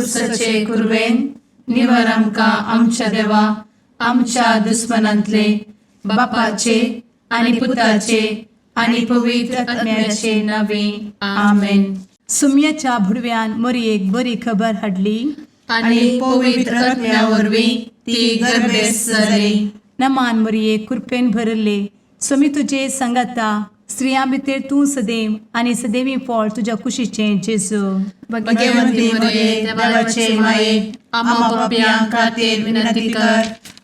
कुर्साचे कुरवेन निवर आमकां आमच्या देवा आमच्या दुस्मनांतले बापाचे आनी पुताचे आनी पवित्र आत्म्याचे नावे. आमेन. सुम्याच्या भुडव्यान मोरयेक बरी खबर हाडली. आनी पवित्र आत्म्या वरवीं ती गर्भेस्त जाली. नमान मोरये, कृपेन भरले, स्वामी तुजे सांगाता, स्त्रियां भितर तूं सदैव आनी सदैवी फळ तुज्या कुशीचें जेजू. भगवंती मरिये, देवाचे माये, आम्हा पापयां खातीर विनंती कर,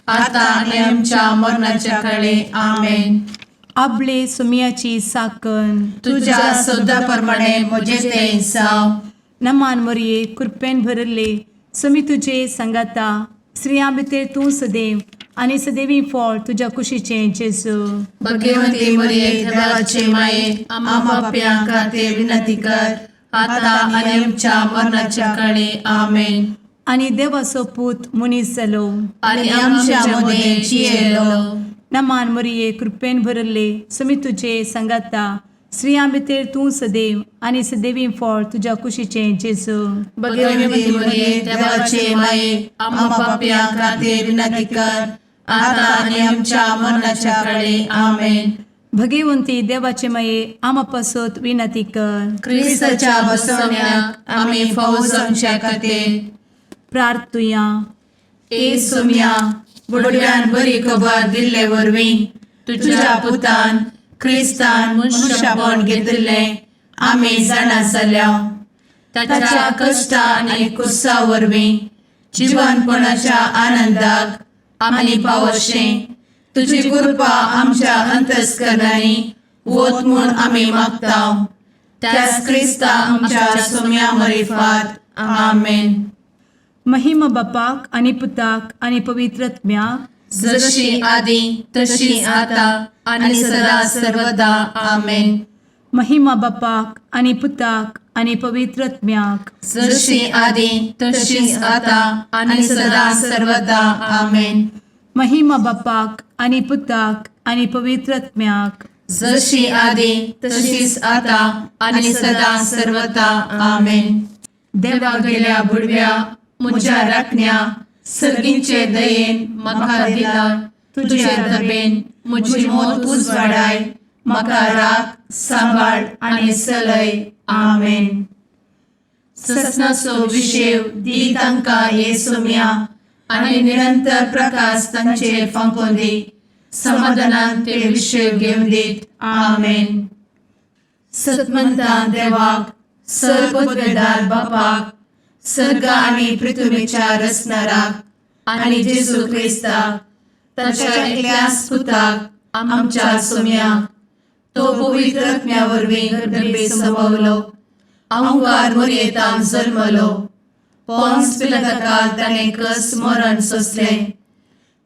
आता आनी आमच्या मरणाच्या काळे. आमेन. आबले सुम्याची साकन. तुझ्या शब्दा प्रमाणे म्हजे ते जावं. नमान मोरये, कृपेन भरले, स्वामी तुजे सांगाता, स्त्रियां भितर तूं सदैव आनी सदैवी फळ तुज्या कुशीचें जेजू. भगवंती मरिये, देवाचे माये, आम्हा पापयां खातीर विनंती कर, आता आनी आमच्या मरणाच्या काळे. आमेन. आनी देवाचो पूत मनीस जालो आनी आमच्या मदें जियेलो. नमान मोरये, कृपेन भरले, स्वामी तुजे सांगाता, स्त्रियां भितर तूं सदैव आनी सदैवी फळ तुज्या कुशीचें जेजू. भगवंती मरिये, देवाचे माये, आम्हा पापयां खातीर विनंती कर, आता आनी आमच्या मरणाच्या काळे. आमेन. भगवंती देवाचे माये, आमा पासत विनंती कर. क्रिस्ताच्या बसवण्याक आमी फावो जावच्या खातीर प्रार्थुया. ए सोम्या, बुडव्यान बरी खबर दिल्ले वरवीं तुझ्या पुतान क्रिस्तान मनुष्यपण घेतिल्लें आमी जाणा जाल्या. ताच्या कश्टा आनी कुर्सा वरवीं जिवनपणाच्या आनंदाक आमी पावशें तुजी कृपा आमच्या अंतस्करणांनी वत म्हूण आमी मागता, त्याच क्रिस्ता आमच्या सोम्या मरिफात. आमेन. महिमा बापाक आनी पुताक आनी पवित्र आत्म्याक. जशी आदी तशी आता आणि सदा सर्वदा. आमेन. महिमा बापाक आनी पुताक आनी पवित्र आत्म्याक. जशी आदी तशीच आता आणि सदा सर्वदा. आमेन. महिमा बापाक आनी पुताक आनी पवित्र आत्म्याक. जशी आदी तशीच आता आणि सदा सर्वदा. आमेन. देवा गेल्या बुडव्या म्हज्या राखण्या, सर्गींचे दयेन म्हाका दिला तुझे दबेन म्हजी मोत उजवाडाय, म्हाका राख, सांबाळ आनी चलय. आमेन. ससनाचो विशेव दी तांकां ये सोम्या आनी निरंतर प्रकाश तांचेर फांकोवन दी, समाधानान ते विशेव घेवन दीत. आमेन. सतमंता देवाक, सर्वपदवेदार बापाक, सर्ग आनी पृथ्वीच्या रचणाराक आनी जेजू क्रिस्ताक ताच्या एकल्याच पुताक आमच्या सोम्याक, तो पवित्र आत्म्या वरवीं गर्भे संभवलो, अंकार मोरयेतान जल्मलो, पोन्स पिलाताकाल ताणें कस मरण सोंसलें,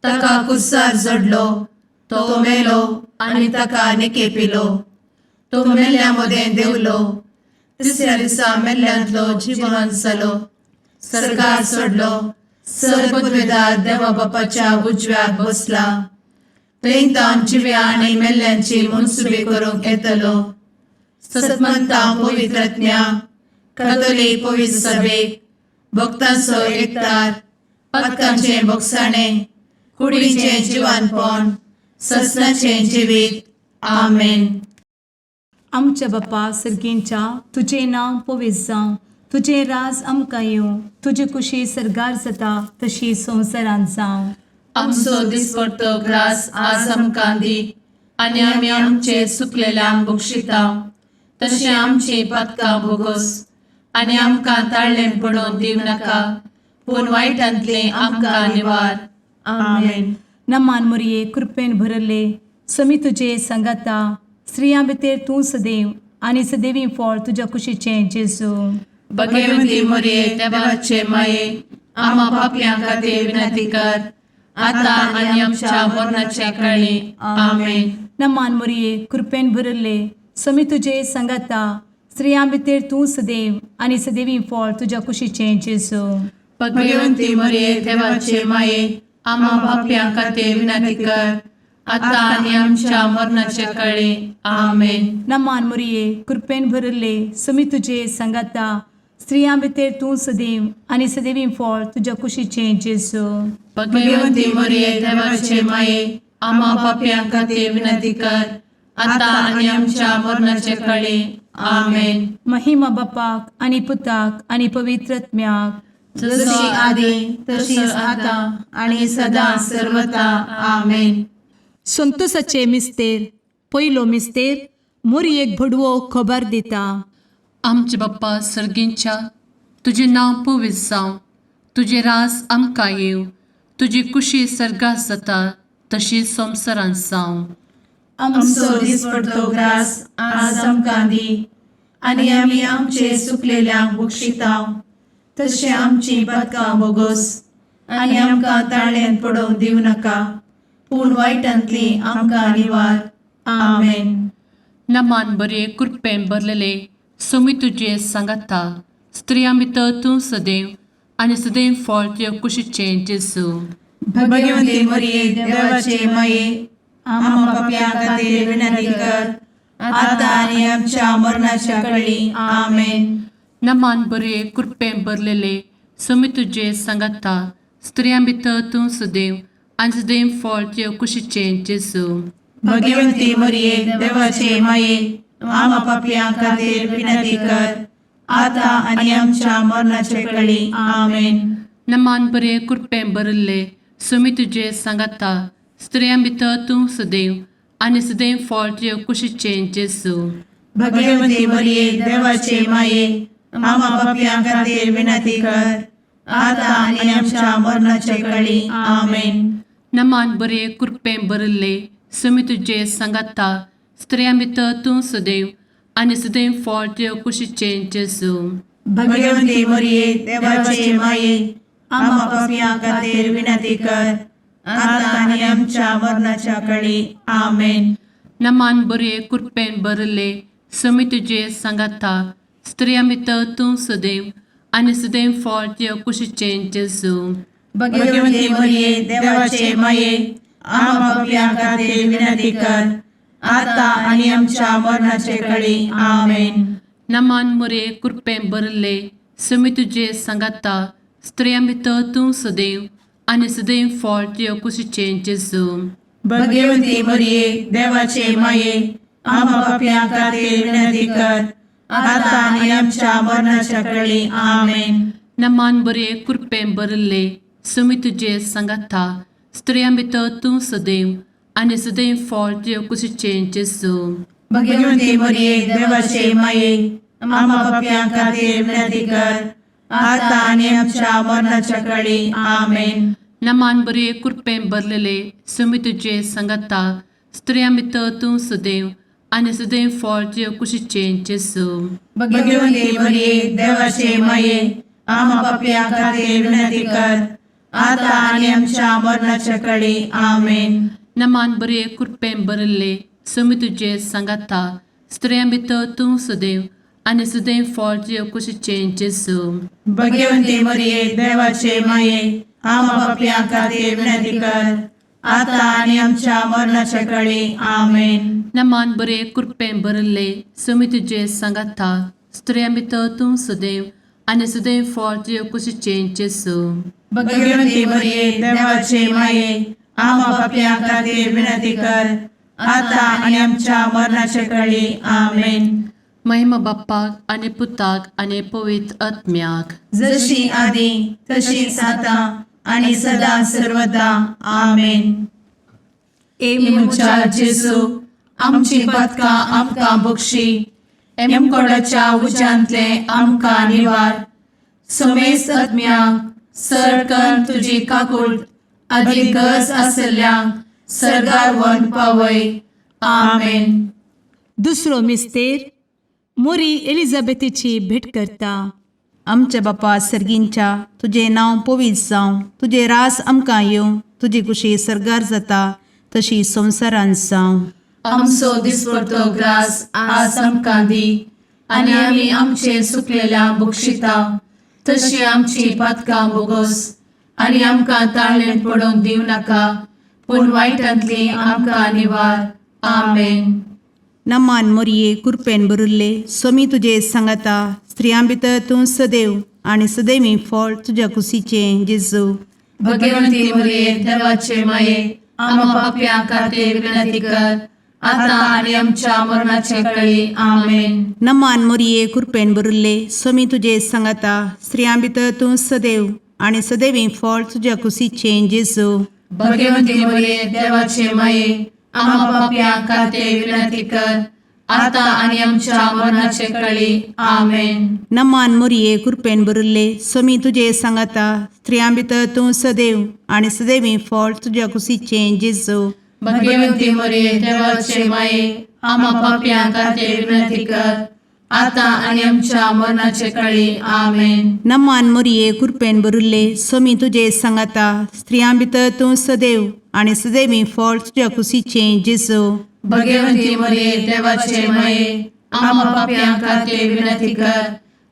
ताका कुर्सार जडलो, तो मेलो आनी ताका निकेपिलो, तो मेल्ल्या मदें देंवलो, तिसऱ्या दिसा मेल्ल्यांतलो जिवन जालो, सर्गार सोडलो, सर्वपदवेदार देवा बापाच्या उजव्याक बसला, थंय तावन जिव्या आनी मेल्ल्यांची मनसुबी करूंक येतलो. सतमंता पवित्रज्ञा कथोलीक पवित्र सभेक, भक्तांचो एकतार, पातकांचें भोगसाणें, कुडीचें जिवानपण, ससनाचें जिवीत. आमेन. आमच्या बापा सर्गींच्या, तुजें नांव पवित्र जावं, तुजें राज आमकां येवं, तुजी कुशी सर्गार जाता तशी संवसारांत जावं. आमचो दिसपडतो ग्रास आज आमकां दी आनी आमी आमचे चुकलेल्यांक बक्षिता तशें आमची पातकां भोगोस आनी आमकां ताळ्ळें पडोवन दिवं नाका, पूण वायटांतलें आमकां निवार. आमेन. नमान मोरये, कृपेन भरले, समी तुजे सांगाता, स्त्रियां भितर तूं सदैव आनी सदैवी फळ तुज्या कुशीचें जेजू. भगवंती मोरये, देवाचे माये, आम्हा पापयां खातीर विनंती कर, आता आनी आमच्या मरणाच्या काळी. आमेन. नमान मोरये, कृपेन भरले, समी तुजे सांगाता, स्त्रियां भितर तूं सदैव आनी सदैवी फळ तुज्या कुशीचें जेजू. भगवंती मोरये, देवाचे माये, आम्हा पापयां खातीर विनंती कर, आता आनी आमच्या मरणाच्या काळी. आमेन. नमान मोरये, कृपेन भरले, समी तुजे सांगाता, स्त्रियां भितर तूं सदैव आनी सदैवी फळ तुज्या कुशीचें जेजू. भगवती मोरये, देवाचे माये, आम्हा पापयां खातीर विनंती कर, आता आनी आमच्या मरणाचे कळी. आमेन. महिमा बापाक आनी पुताक आनी पवित्र आत्म्याक. जशी आदी तशीच आता आणि सदा सर्वता. आमेन. संतोषाचे मिस्तेर. पयलो मिस्तेर, मोरयेक भडवो खबर दिता. आमचे बाप्पा सर्गींच्या, तुजें नांव पवित्र जावं, तुजें रास आमकां येवं, तुजी कुशी सर्गात जाता तशी संवसारांत जावं. आमचो दिसपडतो ग्रास आज आमकां दी आनी आमी आमचे सुकलेल्यांक बक्षितांव तशें आमची पातकां बोगोस आनी आमकां ताळ्यान पडोवंक दिवं नाका, पूण वायटांतली आमकां निवार. आमेन. नमान बरे, कृपेन भरलेले, सोमी तुजे सांगाता, स्त्रियां भितर तूं सदैव आनी सदैव फळ तुजे कुशीचें जेजू. भगवती मरिये, देवाचे माये, आम्हा पापयां खातीर विनंती कर, आता आनी आमच्या मरणाच्या कळी. आमेन. नमान बरे, कृपेन भरलेले, सोमी तुजे सांगाता, स्त्रियां भितर तूं सदैव आनी सदैव फळ तुजे कुशीचें जेजू. भगवती मरिये, देवाचे माये, आम्हा पापयां खातीर विनंती कर, आता आनी आमच्या मरणाच्या कळी. आमेन. नमान बरे, कृपेन भरिल्ले, सोमी तुजे सांगाता, स्त्रियां भितर तूं सदैव आनी सदैव फळ तुजे कुशीचें जेजू. भगवती मरिये, देवाचे माये, आम्हा पापयां खातीर विनंती कर, आता आनी आमच्या मरणाच्या कळी. आमेन. नमान बरे, कृपेन भरिल्ले, सोमी तुजे सांगाता, स्त्रियां भितर तूं सदैव आनी सदैव फळ तुजे कुशीचें जेजू. भगवती मरिये, देवाचे माये, आम्हा पापयां खातीर विनंती कर, आता आनी आमच्या मरणाच्या कळी. आमेन. नमान बरे, कृपेन भरिल्ले, सोमी तुजे सांगाता, स्त्रियां भितर तूं सदैव आनी सदैव फळ तुजे कुशीचें जेजू. भगवती मरिये, देवाचे माये, आम्हा पापयां खातीर विनंती कर, आता आनी आमच्या मरणाचे कळी. आमेन. नमान मोरे, कृपेन भरिल्ले, सोमी तुजे सांगाता, स्त्रियां भितर तूं सदैव आनी सदैव फळ तुजे कुशीचें जेजू. भगवती मरिये, देवाचे माये, आम्हा पापयां खातीर विनंती कर, आता आनी आमच्या मरणाच्या कळी. आमेन. नमान बरे, कृपेन भरिल्ले, सोमी तुजे सांगाता, स्त्रियां भितर तूं सदैव आनी सदैव फळ तुजे कुशीचें जेजू. भगवती मरिये, देवाचे माये, आम्हा पापयां खातीर विनंती कर, आता आनी आमच्या मरणाच्या कळी. आमेन. नमान बरे, कृपेन भरलेले, सोमी तुजे सांगाता, स्त्रियां भितर तूं सदैव आनी सदैव फळ तुजे कुशीचें जेजू. भगवती मरिये, देवाचे माये, आम्हा पापयां खातीर विनंती कर, आता आनी आमच्या मरणाच्या कळी. आमेन. नमान बरे, कृपेन भरिल्ले, सोमी तुजे सांगाता, स्त्रियां भितर तूं सदैव आनी सदैव फळ तुजे कुशीचें जेजू. भगवती मरिये, देवाचे माये, आम्हा पापयां खातीर विनंती कर, आता आनी आमच्या मरणाच्या कळी. आमेन. नमान बरे, कृपेन भरिल्ले, सोमी तुजे सांगाता, स्त्रियां भितर तूं सदैव आनी सदैव फळ तुजे कुशीचें जेजू. भगवती मरिये, देवाचे माये, आम्हा पापयां खातीर विनंती कर, आता आनी आमच्या मरणाच्या कळी. आमेन. महिमा बाप्पाक आनी पुताक आनी पवित्र आत्म्याक. जशी आदी तशीच आता आणि सदा सर्वदा. आमेन. ए म्हज्या जेजू, आमची पातकां आमकां बक्षी, एमकोडाच्या उज्यांतले आमकां निवार, समेस्त आत्म्यांक सरकन तुजी काकूळ आदी गरज आसल्ल्यांक सर्गार व्हरून पावय. आमेन. दुसरो मिस्तेर, मोरी एलिझाबेथीची भेट करता. आमच्या बापा सर्गींच्या, तुजें नांव पवित्र जावं, तुजें रास आमकां येवं, तुजी कुशी सर्गार जाता तशी संवसारांत जावं. आमचो दिसपडतो ग्रास आज आमकां दी आनी आमी आमचे सुकलेल्या बक्षिता तशी आमची पातकां बोगोस आनी आमकां ताळ्ळें पडोवंक दिवं नाका, पूण वायटांतली आमकां निवार. आमेन. नमान मोरये, कुरपेन बरुल्ले, सोमी तुजे सांगाता, स्त्रियां भितर तूं सदैव आनी सदैवी फळ तुज्या कुशीचें जेजू. भगवंती मरिये देवाचे माये, आम्हा पापयां खातीर विनंती कर, आता आनी आमच्या मरणाचे कळी. आमेन. नमान मोरये, कृपेन भरिल्ले, स्वामी तुजे सांगाता. स्त्रियां भितर तूं सदैव आनी सदैवी फळ तुज्या कुशीचें जेजू. भगवंती मरिये देवाचे माये, आम्हा पापयां खातीर विनंती कर, आता आनी आमच्या मरणाचे कळी. आमेन. नमान मोरये, कृपेन भरिल्ले, स्वामी तुजे सांगाता. स्त्रियां भितर तूं सदैव आनी सदैवी फळ तुज्या कुशीचें जेजू. भगवंती मरिये देवाचे माये, आम्हा पापयां खातीर विनंती कर, आता आनी आमच्या मरणाचे कळी. आमेन. नमान मोरये, कृपेन भरिल्ले, स्वामी तुजे सांगाता. स्त्रियां भितर तूं सदैव आनी सदैवी फळ तुज्या कुशीचें जेजू. भगवंती मरिये देवाचे माये, आम्हा पापयां खातीर विनंती कर,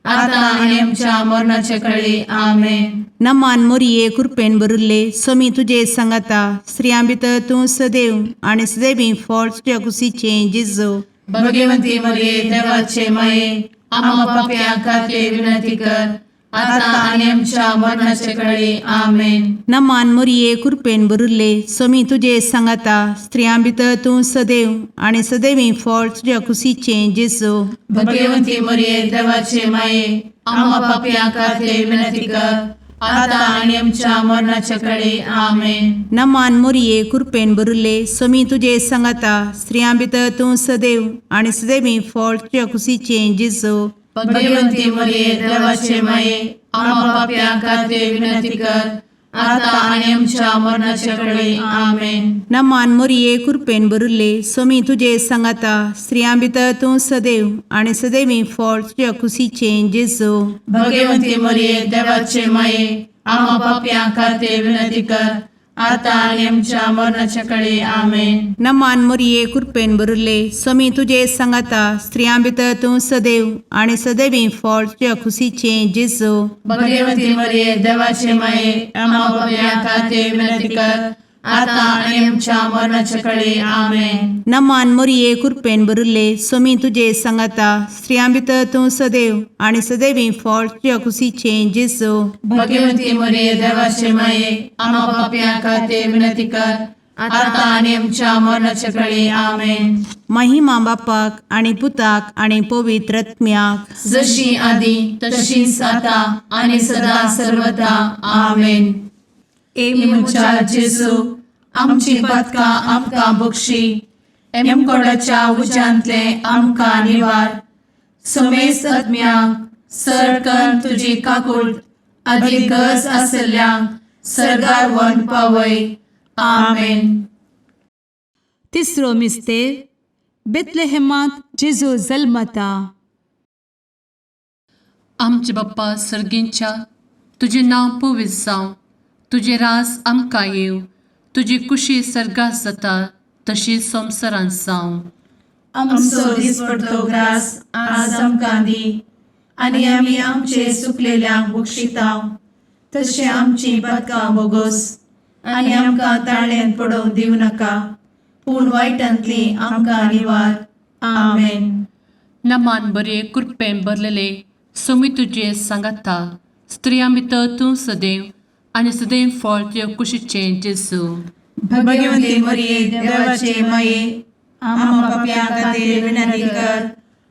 आता आनी आमच्या मरणाचे कळी. आमेन. नमान मोरये, कृपेन भरिल्ले, स्वामी तुजे सांगाता. स्त्रियां भितर तूं सदैव आनी सदैवी फळ तुज्या कुशीचें जेजू. भगवंती मरिये देवाचे माये, आम्हा पापयां खातीर विनंती कर, आता आनी आमच्या मरणाचे कळी. आमेन. नमान मोरये, कृपेन भरिल्ले, स्वामी तुजे सांगाता. स्त्रियां भितर तूं सदैव आनी सदैवी फळ तुज्या कुशीचें जेजू. भगवंती मरिये देवाचे माये, आम्हा पापयां खातीर विनंती कर, आता आनी आमच्या मरणाचे कळी. आमेन. नमान मोरये, कृपेन भरिल्ले, स्वामी तुजे सांगाता. स्त्रियां भितर तूं सदैव आनी सदैवी फळ तुज्या कुशीचें जेजू. भगवंती मरिये देवाचे माये, आम्हा पापयां खातीर विनंती कर, आता आनी आमच्या मरणाचे कळी. आमेन. नमान मोरये, कृपेन भरिल्ले, स्वामी तुजे सांगाता. स्त्रियां भितर तूं सदैव आनी सदैवी फळ तुज्या कुशीचें जेजू. भगवंती मरिये देवाचे माये, आम्हा पापयां खातीर विनंती कर, आता आनी आमच्या मरणाच्या कळी. आमेन. नमान मोरये, कृपेन भरिल्ले, स्वामी तुजे सांगाता. स्त्रियां भितर तूं सदैव आनी सदैवी फळ तुज्या कुशीचें जेजू. भगवंती मरिये देवाचे माये, आम्हा पापयां खातीर विनंती कर, आता आनी आमच्या मरणाच्या कळी. आमेन. नमान मोरये, कृपेन भरिल्ले, स्वामी तुजे सांगाता. स्त्रियां भितर तूं सदैव आनी सदैवी फळ तुज्या कुशीचें जेजू. भगवंती मरिये देवाचे माये, आम्हा पापयां खातीर विनंती कर, आता आनी आमच्या मरणाच्या कळी. आमेन. महिमा बापाक आनी पुताक आनी पवित्र आत्म्याक, जशी आदी तशीच आता आनी सदा सर्वदा. आमेन. ए म्हज्या जेजू, आमची पातकां आमकां बक्षी, एमकोडाच्या उज्यांतले आमकां निवार, समेस्त आत्म्यांक सरकन तुजी काकूट आदी गरज आसल्ल्यांक सर्गार व्हरून पावय. आमेन. तिसरो मिस्तेर, बेतलेहेमांत जेजू जल्मता. आमचे बाप्पा सर्गींच्या, तुजें नांव पवित्र जावं, तुजें राज आमकां येवं, तुजी कुशी सर्गात जाता तशी संवसारांत जावं. आमचो दिसपडतो ग्रास आज आमकां दी, आनी आमी आमचे सुकलेल्यांक बक्षितांव, तशें आमची पातकां बोगोस, आनी आमकां ताळ्यान पडोवंक दिवं नाका, पूण वायटांतली आमकां निवार. आमेन. नमान बरे, कृपेन भरलेले, सोमी तुजे सांगाता, स्त्रियां भितर तूं सदैव आनी सदैव फळ तुजे कुशीचें जेजू. भगवंती मरिये देवाचे माये, आम्हा पापयां खातीर विनंती कर,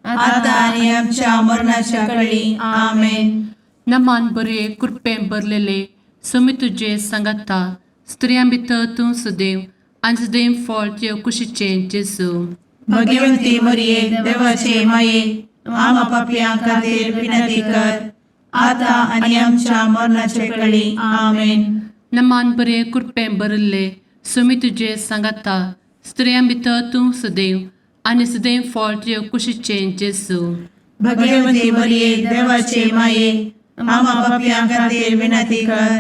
आता आनी आमच्या मरणाच्या कळी. आमेन. नमान बरे, कृपेन भरलेले, सोमी तुजे सांगाता, स्त्रियां भितर तूं सदैव आनी सदैव फळ तुजे कुशीचें जेजू. भगवंती मरिये देवाचे माये, आम्हा पापयां खातीर विनंती कर, आता आनी आमच्या मरणाच्या कळी. आमेन. नमान बरे, कृपेन भरिल्ले, सोमी तुजे सांगाता, स्त्रियां भितर तूं सदैव आनी सदैव फळ तुजे कुशीचें जेजू. भगवंती मरिये देवाचे माये, आम्हा पापयां खातीर विनंती कर,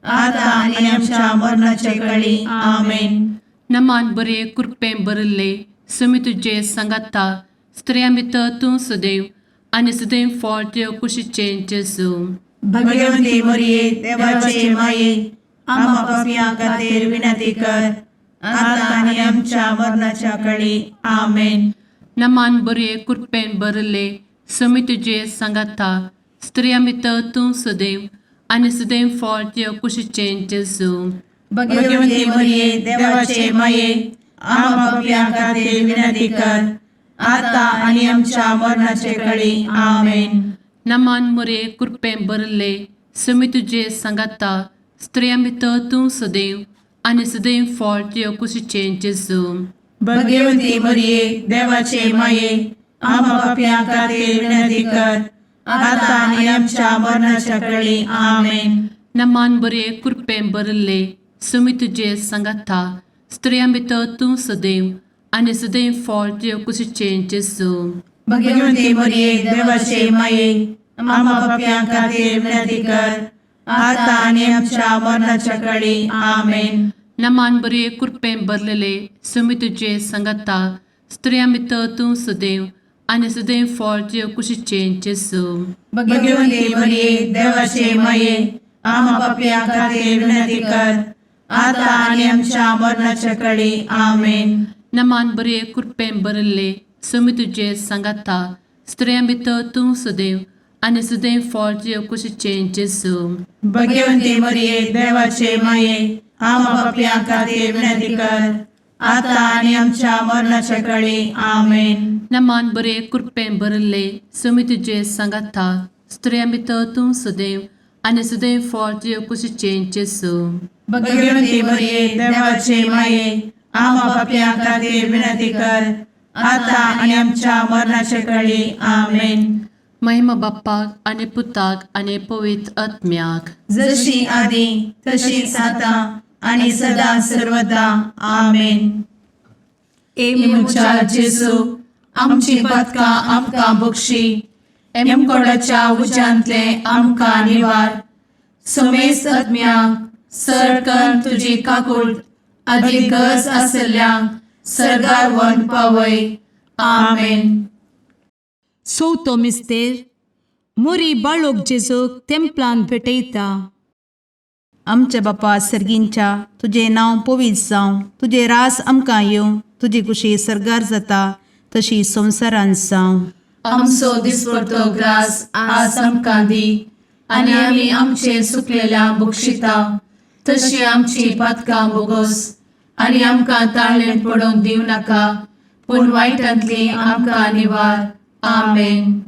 आता आनी आमच्या मरणाच्या कळी. आमेन. नमान बरे, कृपेन भरिल्ले, सोमी तुजे सांगाता, स्त्रियां भितर तूं सदैव आनी सदैव फळ तुजे कुशीचें जेजू. भगवंती मरिये देवाचे माये, आम्हा पापयां खातीर विनंती कर, आता आनी आमच्या मरणाच्या कळी. आमेन. नमान बरे, कृपेन भरिल्ले, समी तुजे सांगाता स्त्रियां भितर तूं सदैव आनी सदैव फळ तुज्या कुशीचें जेजू. भगवती मरिये, देवाचे माये, आम्हा पापयां खातीर विनंती कर, आता आनी आमच्या मरणाचे कळी. आमेन. नमान मुरे कृपें भरले समी तुजे सांगाता स्त्रियां भितर तूं सदैव आनी सदैव फळ तुज्या कुशीचें जेजू. भगवती मरिये, देवाचे माये, आम्हा पापयां खातीर विनंती कर, आता आनी आमच्या मरणाच्या कळी. आमेन. नमान बरे कृपें भरले समी तुजे सांगाता स्त्रियां भितर तूं सदैव आनी सदैव फळ तुज्या कुशीचें जेजू. भगवती मरिये, देवाचे माये, आम्हा पापयां खातीर विनंती कर, आता आनी आमच्या मरणाच्या कळी. आमेन. नमान बरे कृपें भरलेले समी तुजे सांगाता स्त्रियां भितर तूं सदैव आनी सदैव फळ तुज्या कुशीचें जेजू. भगवती मरिये, देवाचे माये, आम्हा पापयां खातीर विनंती कर, आता आनी आमच्या मरणाच्या कळी. आमेन. नमान बरे कृपें भरले समी तुजे सांगाता स्त्रियां भितर तूं सदैव आनी सदैव फळ तुज्या कुशीचें जेजू. भगवती मरिये, देवाचे माये, आम्हा पापयां खातीर विनंती कर, आता आनी आमच्या मरणाच्या कळी. आमेन. नमान बरे कृपें भरले समी तुजे सांगाता स्त्रियां भितर तूं सदैव आनी सदैव फळ तुज्या कुशीचें जेजू. भगवती मरिये, देवाचे माये, आम्हा पापयां खातीर विनंती कर, आता आनी आमच्या मरणाच्या कळी. आमेन. महिमा बाप्पाक आनी पुताक आनी पवित्र आत्म्याक. जशी आदी तशीच आता आणि सदा सर्वदा. आमेन. ए म्हज्या जेजू, आमची पातकां आमकां बक्षी, एमकोडाच्या उज्यांतले आमकां निवार, समेस्त आत्म्यांक सरकन तुजी काकूळ आदी गरज आसल्ल्यांक सर्गार व्हरून पावय. आमेन. चवथो मिस्तेर मुरी बाळोक जेजूक तेंपलान भेटयता. आमच्या बापा सर्गींच्या, तुजें नांव पवित्र जावं, तुजें रास आमकां येवं, तुजी कुशी सर्गार जाता तशी संवसारांत जावं. आमचो दिसपडतो ग्रास आज आमकां दी आनी आमी आमचे सुकलेल्या बक्षिता तशी आमची पातकां बोगोस आनी आमकां ताळणेंत पडोवंक दिवं नाका पूण वायटांतली आमकां निवार. आमेन.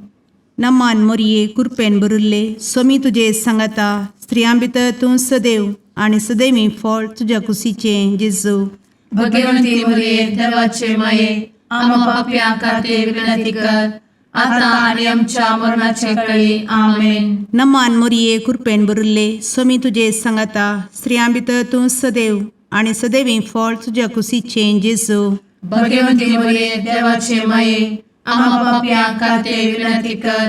नमान मोरये, कुरपेन भरिल्ले, सोमी तुजे सांगाता, स्त्रियां भितर तूं सदैव आनी सदैवी फळ तुज्या कुशीचें जेजू. भगवंती मरिये, देवाचे माये, आम्हा पापयां खातीर विनंती कर, आता आनी आमच्या मरणाचे कळी. आमेन. नमान मोरये, कुरपेन भरिल्ले, सोमी तुजे सांगाता, स्त्रियां भितर तूं सदैव आनी सदैवी फळ तुज्या कुशीचें जेजू. भगवंती मरिये, देवाचे माये, आम्हा पापयां खातीर विनंती कर,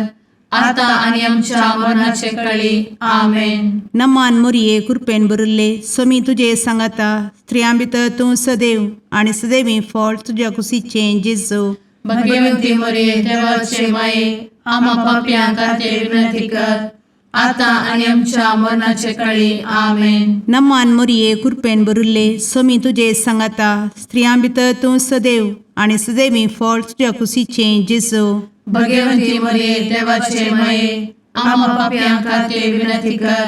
आता आनी आमच्या मरणाचे कळी. आमेन. नमान मोरये, कुरपेन भरिल्ले, सोमी तुजे सांगाता, स्त्रियां भितर तूं सदैव आनी सदैवी फळ तुज्या कुशीचें जेजू. भगवंती मरिये, देवाचे माये, आम्हा पापयां खातीर विनंती कर, आता आनी आमच्या मरणाचे कळी. आमेन. नमान मोरये, कुरपेन भरिल्ले, सोमी तुजे सांगाता, स्त्रियां भितर तूं सदैव आनी सदैवी फळ तुज्या कुशीचें जेजू. भगवंती मरिये, देवाचे माये, आम्हा पापयां खातीर विनंती कर,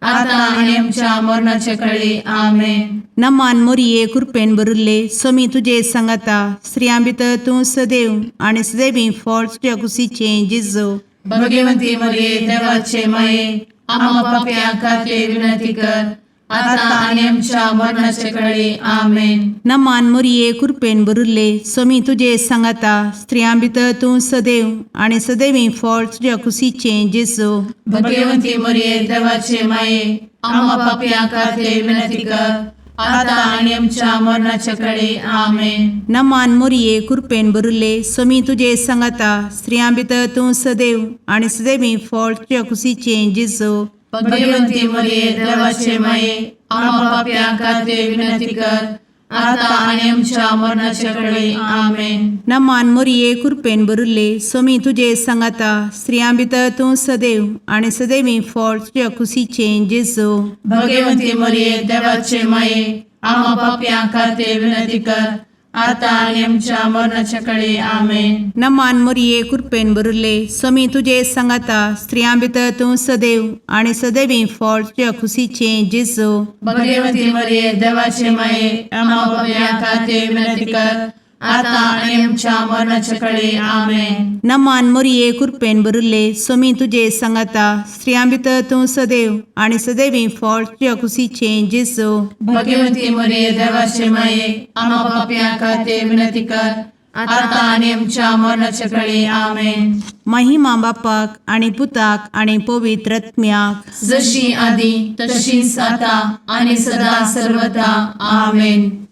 आता आनी आमच्या मरणाचे कळी. आमेन. नमान मोरये, कुरपेन भरिल्ले, सोमी तुजे सांगाता, स्त्रियां भितर तूं सदैव आनी सदैवी फळ तुज्या कुशीचें जेजू. भगवंती मरिये, देवाचे माये, आम्हा पापयां खातीर विनंती कर, आता आनी आमच्या मरणाचे कळी. आमेन. नमान मोरये, कुरपेन भरिल्ले, सोमी तुजे सांगाता, स्त्रियां भितर तूं सदैव आनी सदैवी फळ तुज्या कुशीचें जेजू. भगवंती मरिये, देवाचे माये, आम्हा पापयां खातीर विनंती कर, आता आनी आमच्या मरणाचे कळी. आमेन. नमान मोरये, कुरपेन भरिल्ले, सोमी तुजे सांगाता, स्त्रियां भितर तूं सदैव आनी सदैवी फळ तुज्या कुशीचें जेजू. भगवंती मरिये, देवाचे माये, आम्हा पापयां खातीर विनंती कर, आता आनी आमच्या मरणाचे कळी. आमेन. नमान मोरये, कुरपेन भरिल्ले, सोमी तुजे सांगाता, स्त्रियां भितर तूं सदैव आनी सदैवी फळ तुज्या कुशीचें जेजू. भगवंती मरिये, देवाचे माये, आम्हा पापयां खातीर विनंती कर, आतां आनी आमच्या मरणाच्या कडे आमेन. नमान मोरये कृपेन भरिल्ले, स्वामी तुजे सांगाता, स्त्रियां भितर तूं सदैव आनी सदैवी फळ तुज्या खुशीचें जेजू. भगवती मरिये, देवाचे माये, आम्हा पापयां खातीर विनंती कर, आतां आनी आमच्या मरणाच्या कडे आमेन. नमान मोरये कृपेन भरिल्ले, स्वामी तुजे सांगाता, स्त्रियां भितर तूं सदैव आनी सदैवी फळ तुज्या खुशीचें जेजू. भगवती मरिये, देवाचे माये, आम्हा पापयां खातीर विनंती कर, आतां आनी आमच्या मरणाच्या कडे आमेन. महिमा बापाक आनी पुताक आनी पवित्र आत्म्याक. जशी आदी तशीच आता आणि सदा सर्वदा आमेन.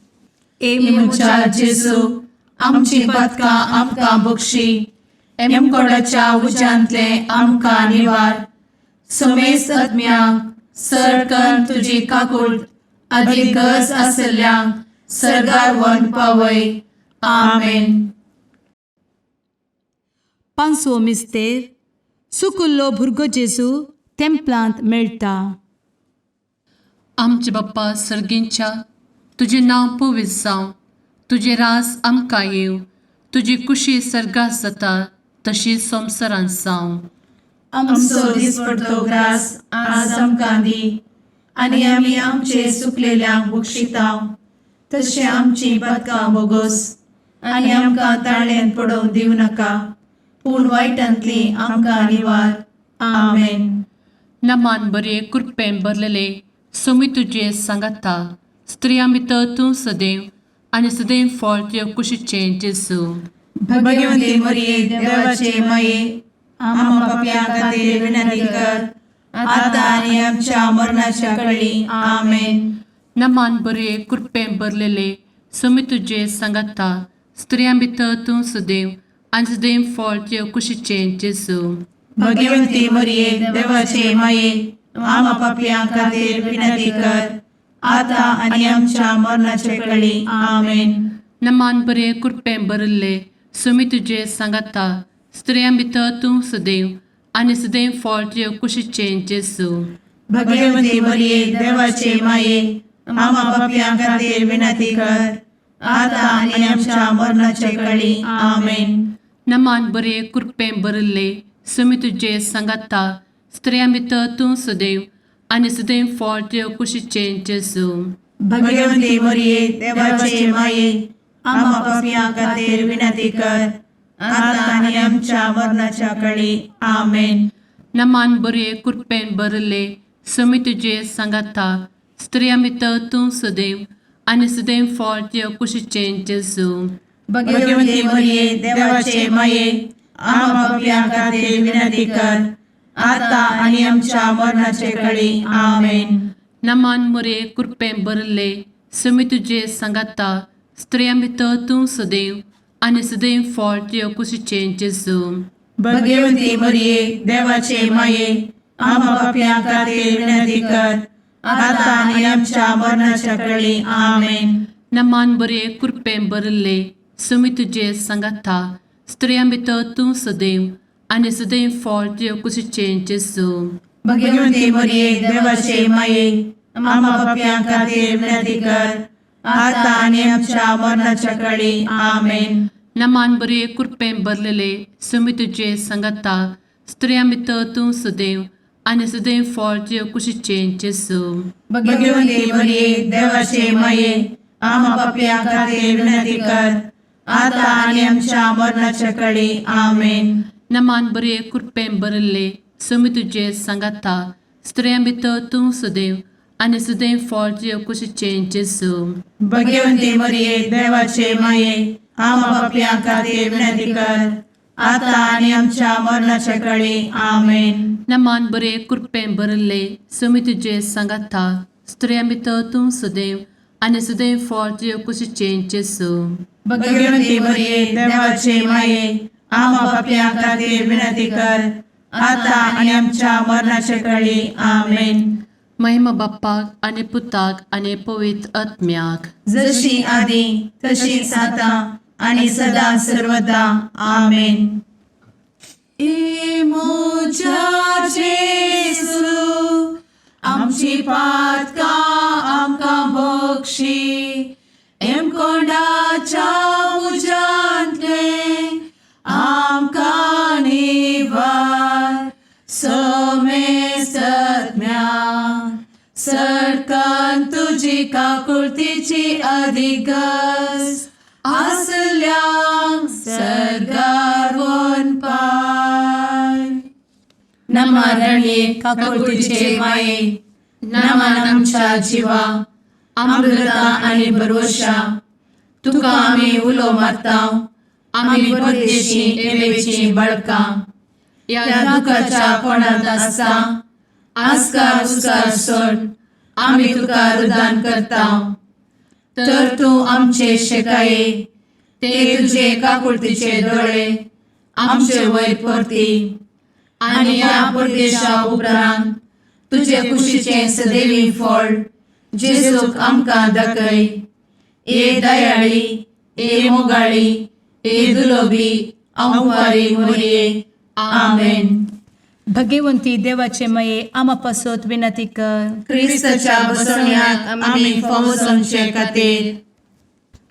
ए म्हज्या जेजू, आमची पदकां आमकां बक्षी, एमकोडाच्या उज्यांतले आमकां निवार, समेस्त आत्म्यांक सरकन तुजी काकूळ आदी गरज आसल्ल्यांक सरगार वन पावय. आमेन. पांचवो मिस्तेर, सुकुल्लो भुरगो जेजू तेंपलांत मेळटा. आमचे बाप्पा सर्गींच्या, तुजें नांव पवित्र जावं, तुजें रास आमकां येवं, तुजी कुशी सर्गात जाता तशी संवसारांत जावं. आमचो दिसपडतो ग्रास आज आमकां दी, आनी आमी आमचे सुकलेल्यांक बक्षितांव, तशें आमची पदकां बोगोस, आनी आमकां ताळ्यान पडोवंक दिवं नाका, पूण वायटांतली आमकां निवार. आमेन. नमान बरे कृपेन भरलेले, सोमी तुजे सांगाता, स्त्रियां भितर तूं सदैव आनी सदैव फळ तुज्या कुशीचें जेजू. भगवती मरिये, देवाचे माये, आम्हा पापयां खातीर विनंती कर, आतां आनी आमच्या मरणाच्या कळी. आमेन. नमान बरे कृपेन भरलेले, सोमी तुजे सांगाता, स्त्रियां भितर तूं सदैव आनी सदैव फळ तुज्या कुशीचें जेजू. भगवती मरिये, देवाचे माये, आम्हा पापयां खातीर विनंती कर, आतां आनी आमच्या मरणाचे कळी. आमेन. नमान बरे कृपेन भरिल्ले, सुमी तुजे सांगाता, स्त्रियां भितर तूं सदैव आनी सदैव फळ तुज्या कुशीचें जेजू. भगवती मरिये, देवाचे माये, आम्हा पापयां खातीर विनंती कर, आतां आनी आमच्या मरणाचे कळी. आमेन. नमान बरे कृपेन भरिल्ले, सुमी तुजे सांगाता, स्त्रियां भितर तूं सदैव आनी सदैव फळ तुज्या कुशीचें जेजू. भगवती मरिये, देवाचे माये, आम्हा पापयां खातीर विनंती कर, आतां आनी आमच्या मरणाच्या कळी. आमेन. नमान बरे कृपेन भरिल्ले, सुमी तुजे सांगाता, स्त्रियां भितर तूं सदैव आनी सदैव फळ तुज्या कुशीचें जेजू. भगवती मरिये, देवाचे माये, आम्हा पापयां खातीर विनंती कर, आतां आनी आमच्या मरणाचे कळी. आमेन. नमान मोरे कृपेन भरिल्ले, सुमी तुजे सांगाता, स्त्रियां भितर तूं सदैव आनी सदैव फळ तुज्या कुशीचें जेजू. भगवती मरिये, देवाचे माये, आम्हा पापयां खातीर विनंती कर, आतां आनी आमच्या मरणाच्या कळी. आमेन. नमान बरे कृपेन भरिल्ले, सुमी तुजे सांगाता, स्त्रियां भितर तूं सदैव आनी सदैव फळ तुज्या कुशीचें जेजू. भगवती मरिये, देवाचे माये, आम्हा पापयां खातीर विनंती कर, आतां आनी आमच्या मरणाच्या कळी. आमेन. नमान बरे कृपेन भरलेले, सुमी तुजे सांगाता, स्त्रियां भितर तूं सदैव आनी सदैव फळ तुज्या कुशीचें जेजू. भगवती मरिये, देवाचे माये, आम्हा पापयां खातीर विनंती कर, आतां आनी आमच्या मरणाच्या कळी. आमेन. नमान बरे कृपेन भरिल्ले, सुमी तुजे सांगाता, स्त्रियां भितर तूं सदैव आनी सदैव फळ तुज्या कुशीचें जेजू. भगवती मरिये, देवाचे माये, आम्हा पापयां खातीर विनंती कर, आतां आनी आमच्या मरणाच्या कळी. आमेन. नमान बरे कृपेन भरिल्ले, सुमी तुजे सांगाता, स्त्रियां भितर तूं सदैव आनी सदैव फळ तुज्या कुशीचें जेजू. भगवती मरिये, देवाचे माये, आम्हा पापयां खातीर विनंती कर, आतां आनी आमच्या मरणाच्या कळी. आमेन. महिमा बाप्पाक आनी पुताक आनी पवित्र आत्म्याक. जशी आदी तशीच आतां आणि सदा सर्वदा. आमेन. ए म्हज्या जेजू, आमची पातकां आमकां बक्षी, एमकोंडाच्या तुजी काकुळतीची अधिक गरज आसल्यांक सर्गार वनपाय. नमा रणये काकुळतीचे माये, नमन आमच्या जिवा, अमृता आनी भरवशा, तुका आमी उलो मारता, आमी परदेशी एवेची बळकां ह्या दुखाच्या कोणांत आसता आस्कार उस्कार सोड आमी तुका रुदान करता, तर तूं आमचे शेकाये ते तुजे काकुळतीचे दोळे आमचे वयर परती आनी ह्या परदेशा उपरांत तुजे कुशीचें सदैवी फळ जेजूक आमकां दाखय. ए दयाळी, ए मोगाळी, ए दुलोबी अंवारी मोरये, आमेन. भगवंती देवाचे मये आमा पासत विनंती कर. क्रिस्ताच्या बसवण्याक आमी फावो जावचे खातीर.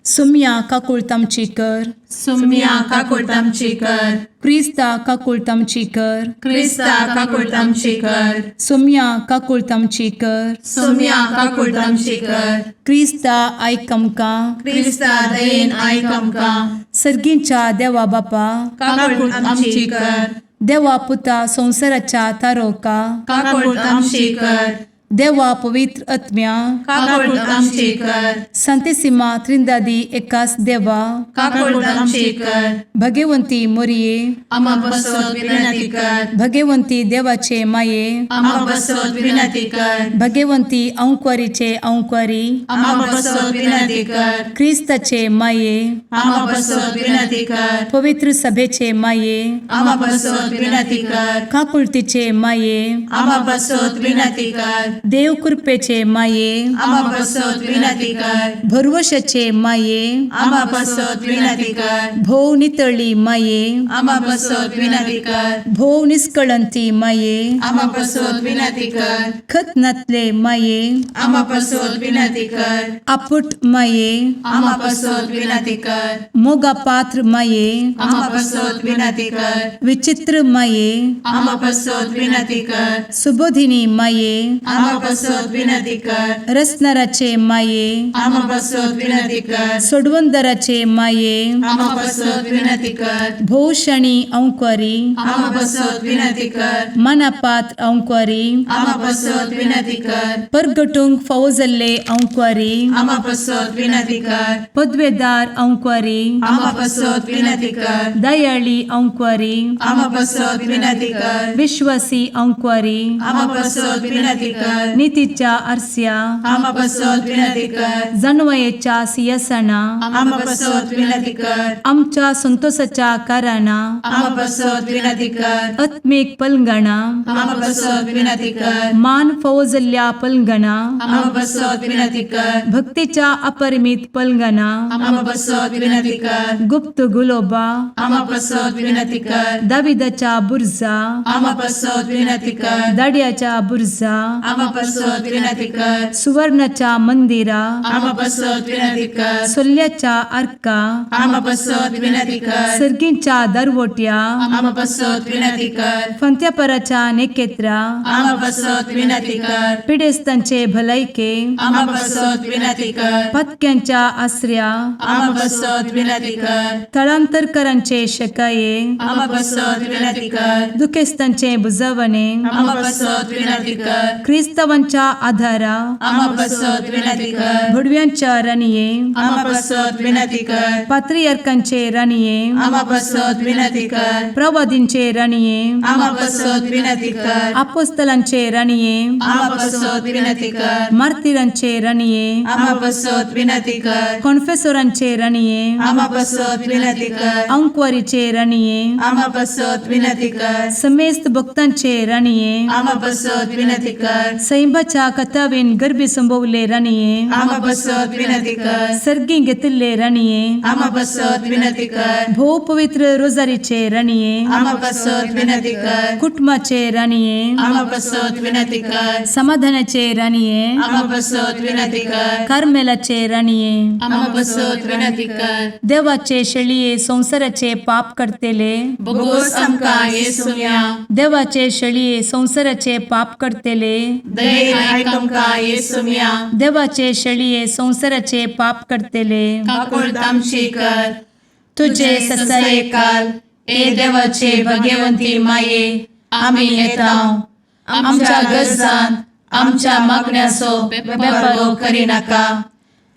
सुम्या काकुळत आमची कर. सुम्या काकुळट आमची कर. क्रिस्ता काकुळत आमची कर. क्रिस्ता काकुळट आमची कर. सुम्या काकुळत आमची कर. सुम्या काकुळट आमची कर. क्रिस्ता आयक आमकां. क्रिस्ता दयेन आयक आमकां. सर्गींच्या देवा बापा, काकुळट आमची कर. देवा पुता संवसाराच्या तारोका, काकुळट आमची कर. देवा पवित्र आत्म्या, काकुळट आमची कर. संतेसिमा त्रिंदादी एकास देवा, काकुळट आमची कर. भगवंती मोरये, आमा बसत विनंती कर. भगवंती देवाचे माये, आमा बसत विनंती कर. भगवंती अंक्वारीचे अंक्वारी, आमा बसत विनंती कर. क्रिस्ताचे माये, आमा बसत विनंती कर. पवित्र सभेचे माये, आमा बसत विनंती कर. काकुळतीचे माये, आमा बसत विनंती कर. देव कृपेचे माये, आमा बसत विनंती कर. भरवशाचे माये, आमा बसत विनंती कर. भोव नितळी माये, आमा बसत विनंती कर. भोव निस्कळंती माये, आमा बसत विनंती कर. खत नातले माये, आमा बसत विनंती कर. आपुट माये, आमा बसत विनंती कर. मोगा पात्र माये, आमा बसत विनंती कर. विचित्र माये, आमा बसत विनंती कर. सुबोधिनी माये, आमा बसत विनंती कर. रसनाराचे माये, आमा बसत विनंती कर. सोडवंदराचे माये, आमा बसत विनंती कर. भोवशणी अंक्वारी, आमा बसत विनंती कर. मनापात्र अंक्वारी, आमा बसत विनंती कर. परगटूंक फावो जाल्ले अंक्वारी, आमा बसत विनंती कर. पदवेदार अंक्वारी, आमा बसत विनंती कर. दयाळी अंक्वारी, आमा बसत विनंती कर. विश्वासी अंक्वारी, आमा बसत विनंती कर. नितीच्या आरस्या, आमा बसत विनंती कर. जानवयेच्या सियासना, आमा बसत विनंती कर. आमच्या संतोषाच्या कारणां, आमा बसत विनंती कर. आत्मीक पलंगणा, आमा बसत विनंती कर. मान फावो जाल्ल्या पलंगणा, आमा बसत विनंती कर. भक्तीच्या अपरिमित पलंगणा, आमा बसत विनंती कर. गुप्त गुलोबा, आमा बसत विनंती कर. दाविदाच्या बुर्जा, आमा बसत विनंती कर. दाड्याच्या बुर्जा, आमा बसत विनंती कर. सुवर्णाच्या मंदिरा, आमा बसत विनंती कर. सोल्ल्याच्या आर्का, आमा बसत विनंती कर. सर्गींच्या दरवट्या, आमा बसत विनंती कर. फंत्यापराच्या नेकेत्रा, आमा बसत विनंती कर. पिडेस्तांचे भलायके, आमा बसत विनंती कर. पत्क्यांच्या आसऱ्या, आमा बसत विनंती कर. थळांतरकरांचे शकाये, आमा बसत विनंती कर. दुखेस्तांचे बुजवणे, आमा बसत विनंती कर. क्रिस्तावांच्या आधारा, आमा बसत विनंती कर. भुडव्यांच्या राणये, आमा बसत विनंती कर. पात्रियार्कांचे राणये, आमा बसत विनंती कर. प्रवादींचे राणये, आमा बसत विनंती कर. आपोस्तलांचे राणये, आमा बसत विनंती कर. मार्तिरांचे राणये, आमा बसत विनंती कर. कॉन्फेसोरांचे राणये, आमा बसत विनंती कर. अंक्वारीचे राणये, आमा बसत विनंती कर. समेस्त भक्तांचे राणये, आमा बसत विनंती कर. सैंबाच्या कथावेन गर्भी संभवले राणये, आमा बसत विनंती कर. सर्गी घेतिल्ले राणये, आमा बसत विनंती कर. भोव पवित्र रोजारीचे राणये, आमा बसत विनंती कर. कुटुंबाचे राणये, आमा बसत विनंती कर. समाधानाचे राणये, आमा बसत विनंती कर. कार्मेलाचे राणये, आमा बसत विनंती कर. देवाचे शेळये संवसाराचे पाप करतेले, बोगोस आमकां येसुया. देवाचे शेळये संवसाराचे पाप करतेले, दयेन आयक आमकां येसुम्या. देवाचे शेळये संवसाराचे पाप करतले, काकुळट आमची कर. तुझे तुझे ससाये ससायकाल ए देवाचे भगवंती माये, आमी येता आमच्या गरजान आमच्या मागण्याचो बेपर्वो करिनाका,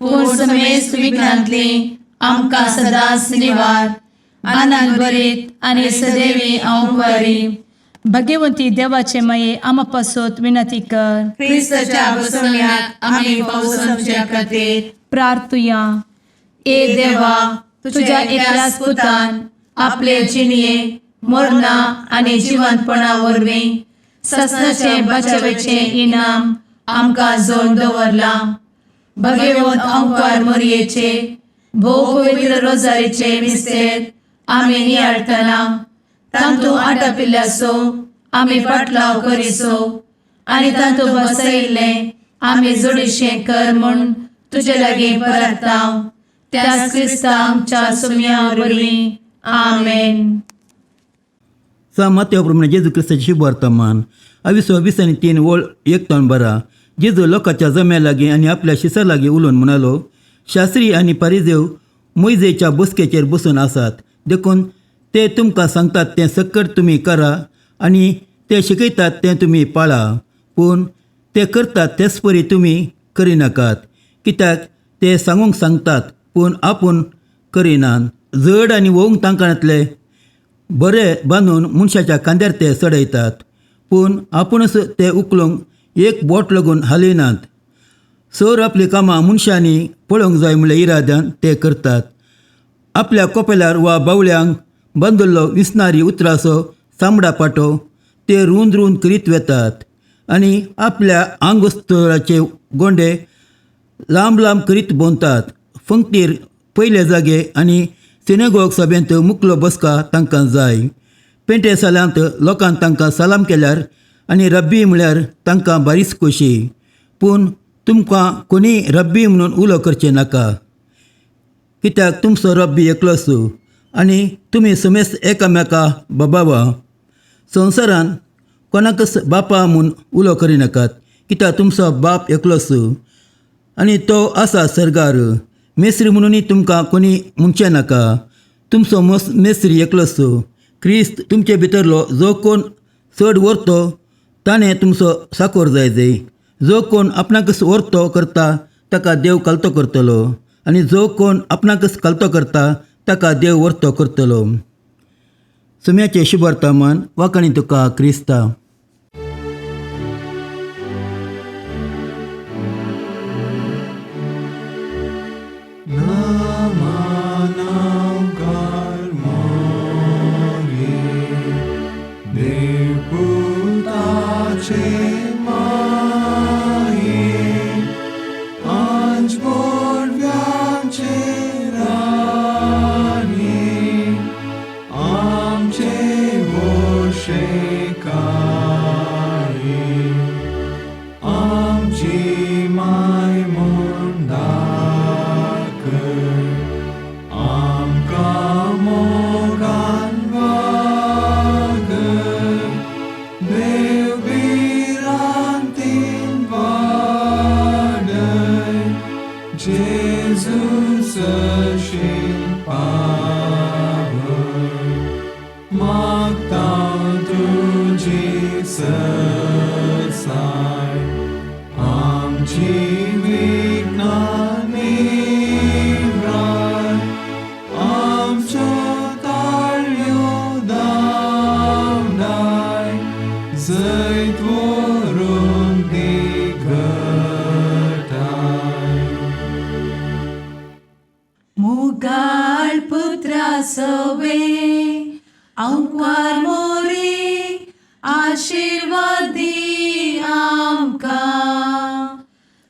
पूण समेस्त विघ्नांतली आमकां सदांच निवार. आनंद भरीत आनी सदैवी अंवकारी भगवंती देवाचे माये, आमा पासत विनंती कर. क्रिस्ताच्या बसवण्याक आमी पावसाच्या खातीर. प्रार्थुया. ए देवा, तुझ्या एकल्याच पुतान आपले जिणये मरणा आनी जिवंतपणा वरवीं ससनाचे बचावेचे इनाम आमकां जोड दवरलां. भगवंत अंकार मोरयेचे भोव पवित्र रोजारीचे मिस्तेर आमी नियाळटना तांतू आटापिल्ल्याचो आमी पाटलाव करिसो आनी तांतू बसयिल्लें आमी जोडीशें कर म्हूण तुजे लागीं परताव, त्याच क्रिस्ता आमच्या सुम्या वरवीं. आमेन. सा मात्या प्रमाणे जेजू क्रिस्ताची शुभवर्तमान अविसो 23 ओळ 1 तावन 12. जेजू लोकांच्या जम्या लागीं आनी आपल्या शिसा लागीं उलोवन म्हणालो, शास्त्री आनी पारिजेव मोयजेच्या बसकेचेर बसून आसात, देखून ते तुमकां सांगतात तें सक्कट तुमी करा आनी ते शिकयतात तें तुमी पाळा, पूण ते करतात तेच परी तुमी करिनाकात, कित्याक ते सांगूंक सांगतात पूण आपूण करिनात. जड आनी वोवंक तांकां बरे बांदून मनशाच्या खांद्यार ते चडयतात, पूण आपुणूच ते उखलूंक एक बोट लागून हालयनात. सर आपलीं कामां मनशांनी पळोवंक जाय म्हणल्या इराद्यान ते करतात. आपल्या कोपेलार वा बावल्यांक बांदिल्लो विसनारी उतराचो चामडा पाटो ते रूंद रूंद करीत वेतात आनी आपल्या आंगवस्त्राचे गोंडे लांब लांब करीत भोंवतात. फंक्तीर पयले जागे आनी सिनेगॉग सभेंत मुकलो बसका तांकां जाय. पेंटे सालांत लोकान तांकां सलाम केल्यार आनी रब्बी म्हळ्यार तांकां बारीच खोशी. पूण तुमकां कोणीय रब्बी म्हणून उलो करचें नाका, कित्याक तुमचो रब्बी एकलोच आनी तुमी समेस्त एकामेका बाबावा. संवसारान कोणाकच बापा म्हूण उलो करिनाकात, कित्याक तुमचो बाप एकलोच आनी तो आसा सर्गार. मेस्त्री म्हणूनय तुमकां कोणी म्हणचें नाका, तुमचो मेस्त्री एकलोच क्रिस्त. तुमचे भितरलो जो कोण चड व्हरतो ताणें तुमचो साकोर जाय जाय. जो कोण आपणाकच व्हरतो करता ताका देव कालतो करतलो, आनी जो कोण आपणाकच कालतो करता ताका देव व्हरतो करतलो. सुम्याचें शुभवर्तमान. वाखाणी तुका क्रिस्ता. मुगाळ पुत्रा सवे अंकार मोरी आशीर्वादी आमकां.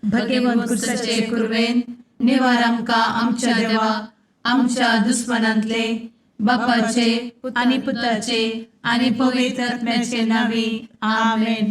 भगवंत कुर्साचे कुर्वेन निवार आमकां आमच्या देवा आमच्या दुस्मनांतले, बापाचे आनी पुताचे आनी पवित्र आत्म्याचे नांवी. आमेन.